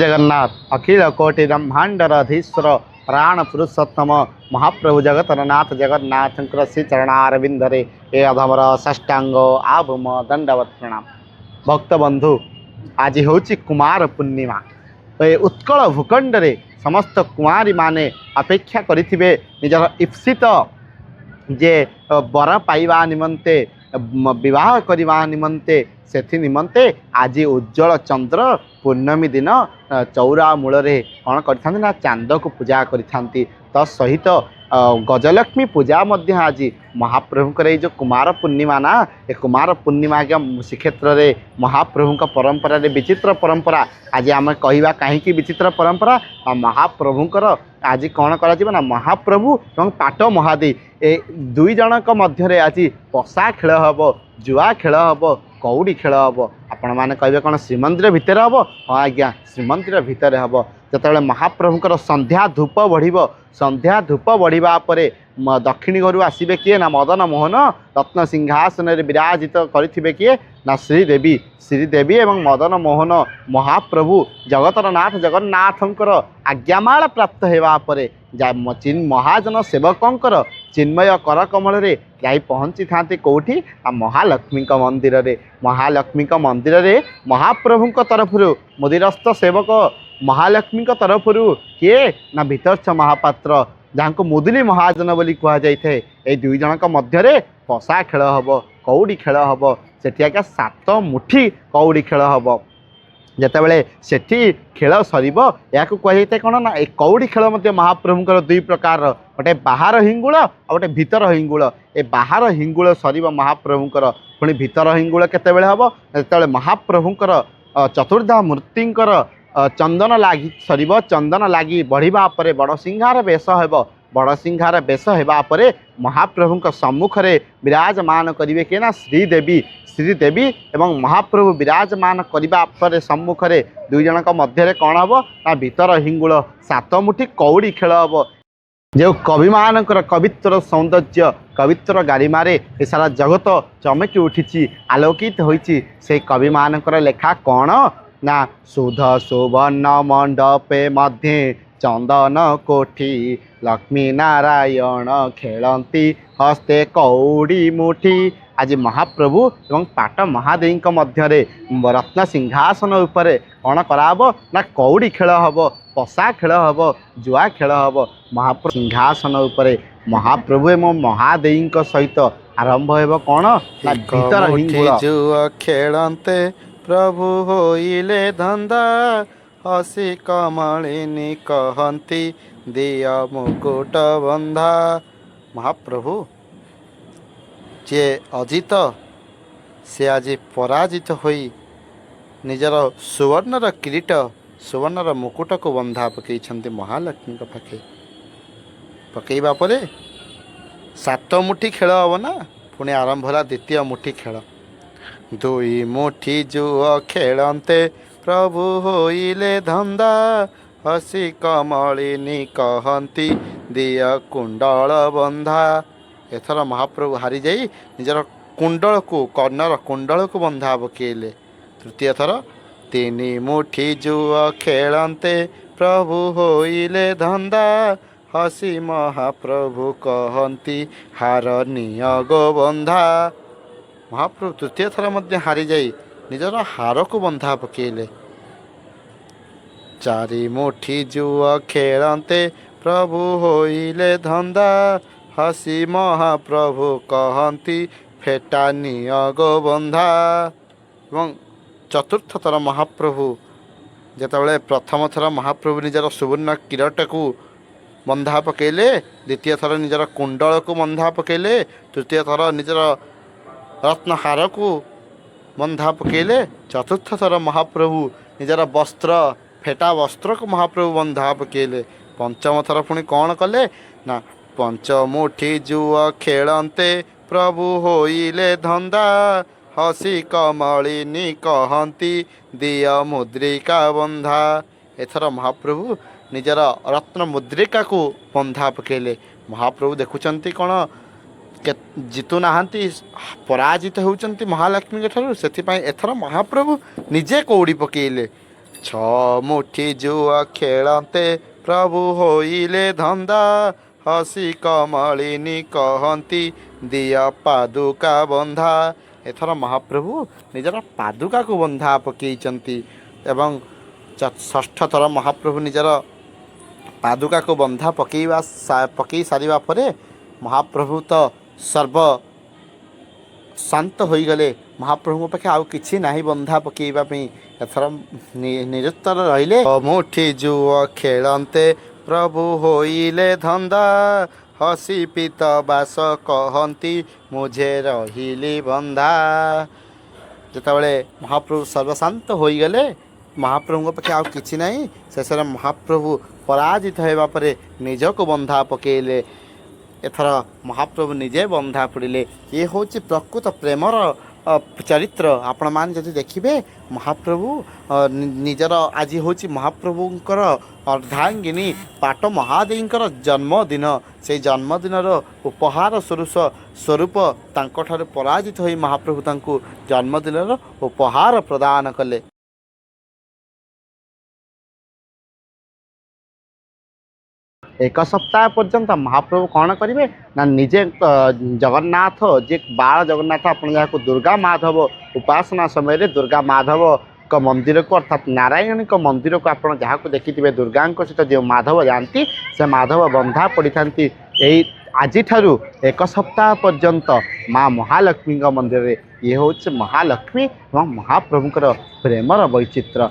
ଜଗନ୍ନାଥ। ଅଖିଳ କୋଟି ବ୍ରହ୍ମାଣ୍ଡର ଅଧୀଶ୍ୱର ପ୍ରାଣ ପୁରୁଷୋତ୍ତମ ମହାପ୍ରଭୁ ଜଗତର ନାଥ ଜଗନ୍ନାଥଙ୍କର ଶ୍ରୀ ଚରଣାରବିନ୍ଦରେ ଏ ଅଧମର ସାଷ୍ଟାଙ୍ଗ ଆଭୂମ ଦଣ୍ଡବତ ପ୍ରଣାମ। ଭକ୍ତ ବନ୍ଧୁ, ଆଜି ହେଉଛି କୁମାର ପୂର୍ଣ୍ଣିମା। ଏ ଉତ୍କଳ ଭୂଖଣ୍ଡରେ ସମସ୍ତ କୁମାରୀମାନେ ଅପେକ୍ଷା କରିଥିବେ ନିଜର ଇପ୍ସିତ ଯେ ବର ପାଇବା ନିମନ୍ତେ, ବିବାହ କରିବା ନିମନ୍ତେ। ସେଥି ନିମନ୍ତେ ଆଜି ଉଜ୍ଜଳ ଚନ୍ଦ୍ର ପୂର୍ଣ୍ଣମୀ ଦିନ ଚଉରା ମୂଳରେ କ'ଣ କରିଥାନ୍ତି ନା ଚାନ୍ଦକୁ ପୂଜା କରିଥାନ୍ତି। ତା ସହିତ ଗଜଲକ୍ଷ୍ମୀ ପୂଜା ମଧ୍ୟ ଆଜି ମହାପ୍ରଭୁଙ୍କର ଏଇ ଯେଉଁ କୁମାର ପୂର୍ଣ୍ଣିମା ନା, ଏ କୁମାର ପୂର୍ଣ୍ଣିମା ଆଜ୍ଞା ଶ୍ରୀକ୍ଷେତ୍ରରେ ମହାପ୍ରଭୁଙ୍କ ପରମ୍ପରାରେ ବିଚିତ୍ର ପରମ୍ପରା। ଆଜି ଆମେ କହିବା କାହିଁକି ବିଚିତ୍ର ପରମ୍ପରା। ମହାପ୍ରଭୁଙ୍କର ଆଜି କ'ଣ କରାଯିବ ନା ମହାପ୍ରଭୁ ଏବଂ ପାଟ ମହାଦେଈ ଏ ଦୁଇ ଜଣଙ୍କ ମଧ୍ୟରେ ଆଜି ପଶା ଖେଳ ହେବ, ଜୁଆ ଖେଳ ହେବ, କଉଡ଼ି ଖେଳ ହେବ। ଆପଣମାନେ କହିବେ କ'ଣ ଶ୍ରୀମନ୍ଦିର ଭିତରେ ହେବ? ହଁ ଆଜ୍ଞା, ଶ୍ରୀମନ୍ଦିର ଭିତରେ ହେବ। ଯେତେବେଳେ ମହାପ୍ରଭୁଙ୍କର ସନ୍ଧ୍ୟା ଧୂପ ବଢ଼ିବ, ସନ୍ଧ୍ୟା ଧୂପ ବଢ଼ିବା ପରେ ଦକ୍ଷିଣୀ ଘରୁ ଆସିବେ କିଏ ନା ମଦନ ମୋହନ। ରତ୍ନ ସିଂହାସନରେ ବିରାଜିତ କରିଥିବେ କିଏ ନା ଶ୍ରୀଦେବୀ। ଶ୍ରୀଦେବୀ ଏବଂ ମଦନ ମୋହନ ମହାପ୍ରଭୁ ଜଗତର ନାଥ ଜଗନ୍ନାଥଙ୍କର ଆଜ୍ଞାମାଳ ପ୍ରାପ୍ତ ହେବା ପରେ ମହାଜନ ସେବକଙ୍କର ଚିନ୍ମୟ କରକମଳରେ ଯାଇ ପହଞ୍ଚିଥାନ୍ତି କେଉଁଠି ନା ମହାଲକ୍ଷ୍ମୀଙ୍କ ମନ୍ଦିରରେ। ମହାଲକ୍ଷ୍ମୀଙ୍କ ମନ୍ଦିରରେ ମହାପ୍ରଭୁଙ୍କ ତରଫରୁ ମୁଦିରସ୍ତ ସେବକ, ମହାଲକ୍ଷ୍ମୀଙ୍କ ତରଫରୁ କିଏ ନା ଭିତରଚ୍ଛ ମହାପାତ୍ର, ଯାହାଙ୍କୁ ମୁଦୁଲି ମହାଜନ ବୋଲି କୁହାଯାଇଥାଏ। ଏଇ ଦୁଇ ଜଣଙ୍କ ମଧ୍ୟରେ ପଶା ଖେଳ ହେବ, କଉଡ଼ି ଖେଳ ହେବ। ସେଠି ଆଜ୍ଞା 7 ମୁଠି କଉଡ଼ି ଖେଳ ହେବ। ଯେତେବେଳେ ସେଠି ଖେଳ ସରିବ, ଏହାକୁ କୁହାଯାଇଥାଏ କ'ଣ ନା ଏ କଉଡ଼ି ଖେଳ ମଧ୍ୟ ମହାପ୍ରଭୁଙ୍କର ଦୁଇ ପ୍ରକାରର, ଗୋଟେ ବାହାର ହିଙ୍ଗୁଳ ଆଉ ଗୋଟେ ଭିତର ହିଙ୍ଗୁଳ। ଏ ବାହାର ହିଙ୍ଗୁଳ ସରିବ ମହାପ୍ରଭୁଙ୍କର, ପୁଣି ଭିତର ହିଙ୍ଗୁଳ କେତେବେଳେ ହେବ? ଯେତେବେଳେ ମହାପ୍ରଭୁଙ୍କର ଚତୁର୍ଦ୍ଧା ମୂର୍ତ୍ତିଙ୍କର ଚନ୍ଦନ ଲାଗି ସରିବ। ଚନ୍ଦନ ଲାଗି ବଢ଼ିବା ପରେ ବଡ଼ ସିଂହାର ବେଶ ହେବ। ବଡ଼ ସିଂହାର ବେଶ ହେବା ପରେ ମହାପ୍ରଭୁଙ୍କ ସମ୍ମୁଖରେ ବିରାଜମାନ କରିବେ କିଏ ନା ଶ୍ରୀଦେବୀ। ଶ୍ରୀଦେବୀ ଏବଂ ମହାପ୍ରଭୁ ବିରାଜମାନ କରିବା ପରେ ସମ୍ମୁଖରେ ଦୁଇ ଜଣଙ୍କ ମଧ୍ୟରେ କ'ଣ ହେବ ନା ଭିତର ହିଙ୍ଗୁଳ 7 ମୁଠି କଉଡ଼ି ଖେଳ ହେବ। ଯେଉଁ କବିମାନଙ୍କର କବିତ୍ୱର ସୌନ୍ଦର୍ଯ୍ୟ, କବିତ୍ୱର ଗାରିମାରେ ଏ ସାରା ଜଗତ ଚମକି ଉଠିଛି, ଆଲୋକିତ ହୋଇଛି, ସେଇ କବିମାନଙ୍କର ଲେଖା କ'ଣ ନା ସୁଧ ସୁବର୍ଣ୍ଣ ମଣ୍ଡପେ ମଧ୍ୟେ ଚନ୍ଦନ କୋଠି, ଲକ୍ଷ୍ମୀ ନାରାୟଣ ଖେଳନ୍ତି ହସ୍ତେ କଉଡ଼ି ମୁଠି। ଆଜି ମହାପ୍ରଭୁ ଏବଂ ପାଟ ମହାଦେଈଙ୍କ ମଧ୍ୟରେ ରତ୍ନ ସିଂହାସନ ଉପରେ କ'ଣ କରାହେବ ନା କଉଡ଼ି ଖେଳ ହେବ, ପଶା ଖେଳ ହେବ, ଜୁଆ ଖେଳ ହେବ। ମହାପ୍ରଭୁ ସିଂହାସନ ଉପରେ ମହାପ୍ରଭୁ ଏବଂ ମହାଦେଈଙ୍କ ସହିତ ଆରମ୍ଭ ହେବ କ'ଣ ନା ଏକ ଭିତର ମୁଠି ହିଙ୍ଗୁଳ। ଜୁଆ ଖେଳନ୍ତେ ପ୍ରଭୁ ହୋଇଲେ ଧନ୍ଦା, ହସି କମଳିନୀ କହନ୍ତି ଦିଅ ମୁକୁଟ ବନ୍ଧା। ମହାପ୍ରଭୁ ଯିଏ ଅଜିତ, ସେ ଆଜି ପରାଜିତ ହୋଇ ନିଜର ସୁବର୍ଣ୍ଣର କିରୀଟ, ସୁବର୍ଣ୍ଣର ମୁକୁଟକୁ ବନ୍ଧା ପକେଇଛନ୍ତି ମହାଲକ୍ଷ୍ମୀଙ୍କ ପାଖେ। ପକେଇବା ପରେ 7 ମୁଠି ଖେଳ ହେବ ନା, ପୁଣି ଆରମ୍ଭ ହେଲା ଦ୍ୱିତୀୟ ମୁଠି ଖେଳ। ଦୁଇ ମୁଠି ଜୁଅ ଖେଳନ୍ତେ ପ୍ରଭୁ ହୋଇଲେ ଧନ୍ଦା, ହସି କମଳିନୀ କହନ୍ତି ଦିଅ କୁଣ୍ଡଳ ବନ୍ଧା। ଏଥର ମହାପ୍ରଭୁ ହାରିଯାଇ ନିଜର କୁଣ୍ଡଳକୁ, କର୍ଣ୍ଣର କୁଣ୍ଡଳକୁ ବନ୍ଧା ପକେଇଲେ। ତୃତୀୟ ଥର ତିନି ମୁଠି ଜୁଅ ଖେଳନ୍ତେ ପ୍ରଭୁ ହୋଇଲେ ଧନ୍ଦା, ହସି ମହାପ୍ରଭୁ କହନ୍ତି ହାର ନିଅ ଗୋ ବନ୍ଧା। ମହାପ୍ରଭୁ ତୃତୀୟ ଥର ମଧ୍ୟ ହାରିଯାଇ ନିଜର ହାରକୁ ବନ୍ଧା ପକେଇଲେ। ଚାରି ମୁଠି ଜୁଅ ଖେଳନ୍ତେ ପ୍ରଭୁ ହୋଇଲେ ଧନ୍ଦା, ହସି ମହାପ୍ରଭୁ କହନ୍ତି ଫେଟା ନିଅ ଗୋ ବନ୍ଧା। ଏବଂ ଚତୁର୍ଥ ଥର ମହାପ୍ରଭୁ, ଯେତେବେଳେ ପ୍ରଥମ ଥର ମହାପ୍ରଭୁ ନିଜର ସୁବର୍ଣ୍ଣ କିରୀଟକୁ ବନ୍ଧା ପକେଇଲେ, ଦ୍ୱିତୀୟ ଥର ନିଜର କୁଣ୍ଡଳକୁ ବନ୍ଧା ପକେଇଲେ, ତୃତୀୟ ଥର ନିଜର ରତ୍ନହାରକୁ ବନ୍ଧା ପକେଇଲେ, ଚତୁର୍ଥ ଥର ମହାପ୍ରଭୁ ନିଜର ବସ୍ତ୍ର, ଫେଟା ବସ୍ତ୍ରକୁ ମହାପ୍ରଭୁ ବନ୍ଧା ପକେଇଲେ। ପଞ୍ଚମ ଥର ପୁଣି କ'ଣ କଲେ ନା ପଞ୍ଚମୁଠି ଜୁଅ ଖେଳନ୍ତେ ପ୍ରଭୁ ହୋଇଲେ ଧନ୍ଦା, ହସି କମଳିନୀ କହନ୍ତି ଦିଅ ମୁଦ୍ରିକା ବନ୍ଧା। ଏଥର ମହାପ୍ରଭୁ ନିଜର ରତ୍ନ ମୁଦ୍ରିକାକୁ ବନ୍ଧା ପକେଇଲେ। ମହାପ୍ରଭୁ ଦେଖୁଛନ୍ତି କ'ଣ ଜିତୁ ନାହାନ୍ତି, ପରାଜିତ ହେଉଛନ୍ତି ମହାଲକ୍ଷ୍ମୀଙ୍କ ଠାରୁ। ସେଥିପାଇଁ ଏଥର ମହାପ୍ରଭୁ ନିଜେ କଉଡ଼ି ପକେଇଲେ। ଛଅ ମୁଠି ଜୁଆ ଖେଳନ୍ତେ ପ୍ରଭୁ ହୋଇଲେ ଧନ୍ଦା, ହସି କମଳିନୀ କହନ୍ତି ଦିଅ ପାଦୁକା ବନ୍ଧା। ଏଥର ମହାପ୍ରଭୁ ନିଜର ପାଦୁକାକୁ ବନ୍ଧା ପକେଇଛନ୍ତି ଏବଂ ଷଷ୍ଠ ଥର ମହାପ୍ରଭୁ ନିଜର ପାଦୁକାକୁ ବନ୍ଧା ପକେଇ ସାରିବା ପରେ ମହାପ୍ରଭୁ ତ ସର୍ବ ଶାନ୍ତ ହୋଇଗଲେ। ମହାପ୍ରଭୁଙ୍କ ପାଖେ ଆଉ କିଛି ନାହିଁ ବନ୍ଧା ପକେଇବା ପାଇଁ। ଏଥର ନିରୁତ୍ତର ରହିଲେ। ମୁଠି ଜୁଅ ଖେଳନ୍ତେ ପ୍ରଭୁ ହୋଇଲେ ଧନ୍ଦା, ହସି ପିତ ବାସ କହନ୍ତି ମୁଝେ ରହିଲି ବନ୍ଧା। ଯେତେବେଳେ ମହାପ୍ରଭୁ ସର୍ବଶାନ୍ତ ହୋଇଗଲେ, ମହାପ୍ରଭୁଙ୍କ ପାଖେ ଆଉ କିଛି ନାହିଁ। ଶେଷରେ ମହାପ୍ରଭୁ ପରାଜିତ ହେବା ପରେ ନିଜକୁ ବନ୍ଧା ପକେଇଲେ। ଏଥର ମହାପ୍ରଭୁ ନିଜେ ବନ୍ଧା ପଡ଼ିଲେ। ଇଏ ହେଉଛି ପ୍ରକୃତ ପ୍ରେମର ଚରିତ୍ର। ଆପଣମାନେ ଯଦି ଦେଖିବେ, ମହାପ୍ରଭୁ ନିଜର ଆଜି ହେଉଛି ମହାପ୍ରଭୁଙ୍କର ଅର୍ଦ୍ଧାଙ୍ଗିନୀ ପାଟ ମହାଦେଈଙ୍କର ଜନ୍ମଦିନ। ସେଇ ଜନ୍ମଦିନର ଉପହାର ସ୍ୱରୂପ ତାଙ୍କଠାରୁ ପରାଜିତ ହୋଇ ମହାପ୍ରଭୁ ତାଙ୍କୁ ଜନ୍ମଦିନର ଉପହାର ପ୍ରଦାନ କଲେ। ଏକ ସପ୍ତାହ ପର୍ଯ୍ୟନ୍ତ ମହାପ୍ରଭୁ କ'ଣ କରିବେ ନା ନିଜେ ଜଗନ୍ନାଥ, ଯିଏ ବାଳ ଜଗନ୍ନାଥ, ଆପଣ ଯାହାକୁ ଦୁର୍ଗା ମାଧବ ଉପାସନା ସମୟରେ ଦୁର୍ଗା ମାଧବଙ୍କ ମନ୍ଦିରକୁ, ଅର୍ଥାତ୍ ନାରାୟଣୀଙ୍କ ମନ୍ଦିରକୁ ଆପଣ ଯାହାକୁ ଦେଖିଥିବେ, ଦୁର୍ଗାଙ୍କ ସହିତ ଯେଉଁ ମାଧବ ଯାଆନ୍ତି, ସେ ମାଧବ ବନ୍ଧା ପଡ଼ିଥାନ୍ତି। ଏଇ ଆଜିଠାରୁ ଏକ ସପ୍ତାହ ପର୍ଯ୍ୟନ୍ତ ମା ମହାଲକ୍ଷ୍ମୀଙ୍କ ମନ୍ଦିରରେ। ଇଏ ହେଉଛି ମହାଲକ୍ଷ୍ମୀ ଏବଂ ମହାପ୍ରଭୁଙ୍କର ପ୍ରେମର ବୈଚିତ୍ର୍ୟ।